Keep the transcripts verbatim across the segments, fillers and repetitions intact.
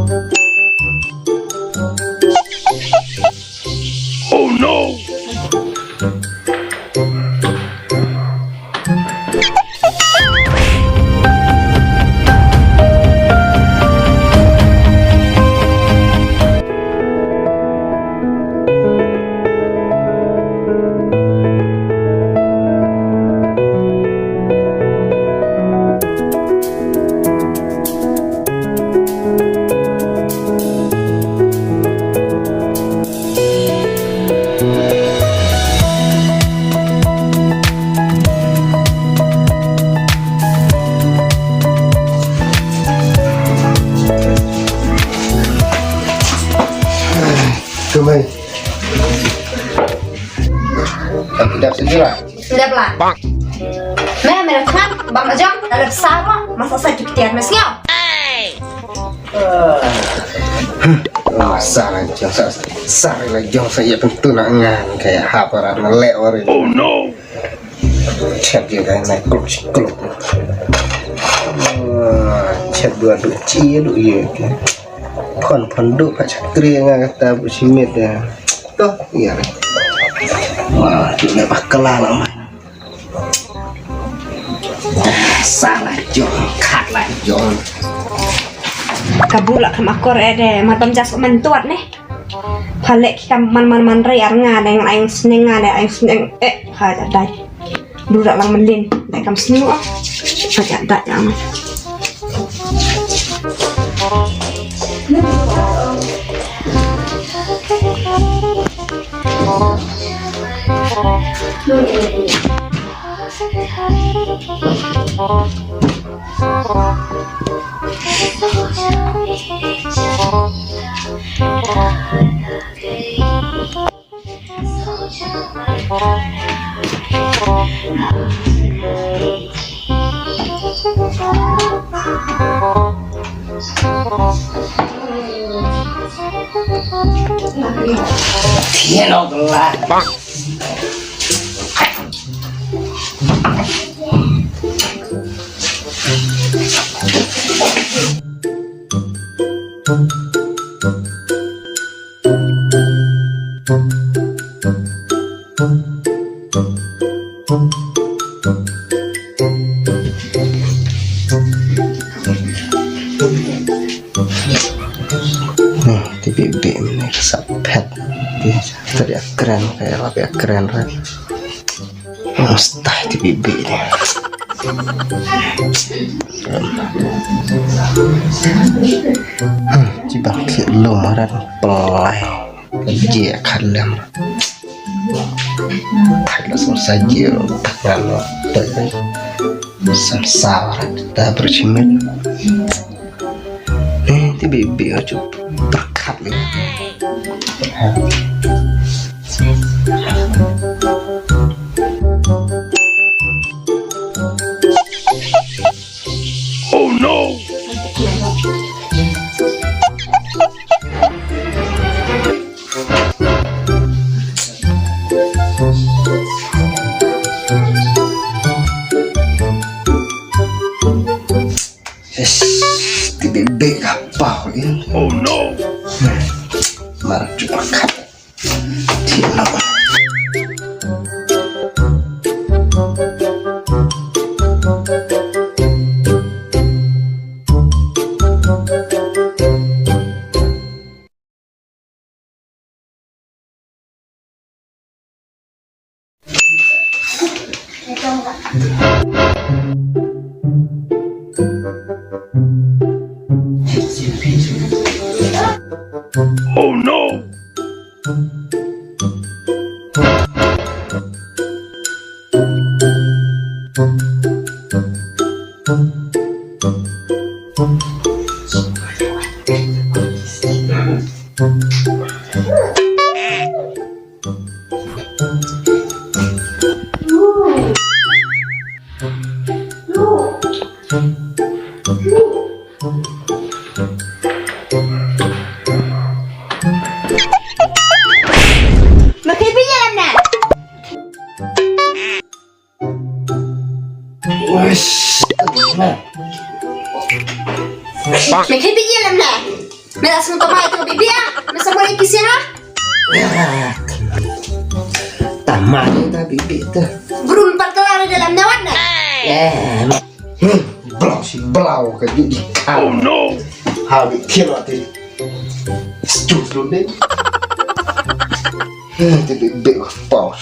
Oh no! Kumai. Dap sendiri lah. Dap lah. Me, me dah kham, bang ajong, dah lep sawa, masa sa ki ketiar me sngewbha. Sa la jong sa, sa la jong sa ïa pyntu na ngan ka ïa hap ara na leh warin. Oh no. Chet ïa ka na kluk kluk. Chet dua du chi du ïa. Phon phon du pa chakri nga kata bu simit ïa. Toh ïa. Wah, tu na bakala la mai. Sa la jong, khat la jong. Ka bula kam akor eh de, mar bam jas man tuat ne. Pha leh ki kam man man man rei ar nga de, ngan ai sneng nga de, ai sneng eh, ha ja dai. Bula lang mendin, de kam snu ah. Ha ja dai lang. Thiah noh ka la. Te bih bih mynne ka sah phet. Te ïa kren ka ïa lap ïa kren re. Stai te bih bih ne. Ci bang ki lum rat pelai. Ji khat lem. Thai la sung sa ji tak ngan lo. Sam sa rat ta berchimin. Eh, ti bi bi aja berkat ni. Oh no! Yes, ti bebe ka pau in. Oh no! Mar chupa kat. Oh no! Ma khie phi ïalam na? Uish. Ma khie phi ïalam na? Ela sngewthuh mai tu bibi ah. Masa boleh kisah ha? Tamai ta bibi ta. Brum pat kelar dalam nawat na. Eh, hmm, blau si blau ka di di. Oh no. Ha bi kilo ti. Stupid. Hmm, ti bi bi pau.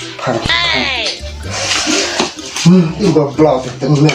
Hmm, ti ba blau ti temen.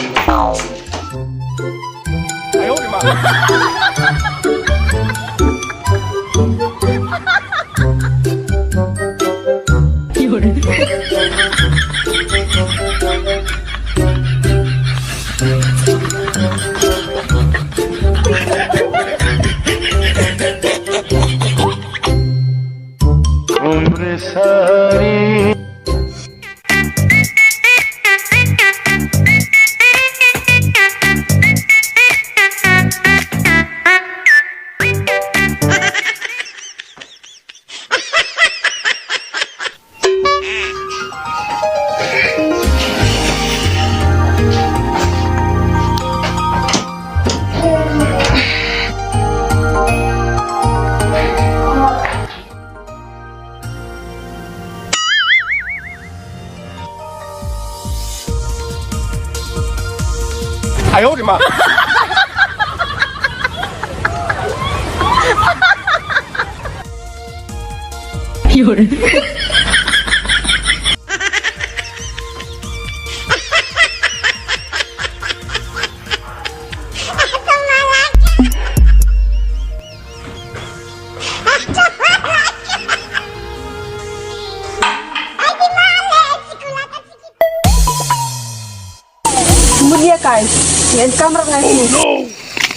Kemudian kai, yang kamar ngai ini.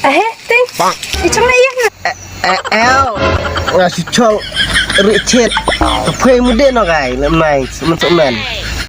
Eh, ting. Icang na iya. Eh, eh, nga si chol Richard. Kapai mude no kai, lemai, sementuk men.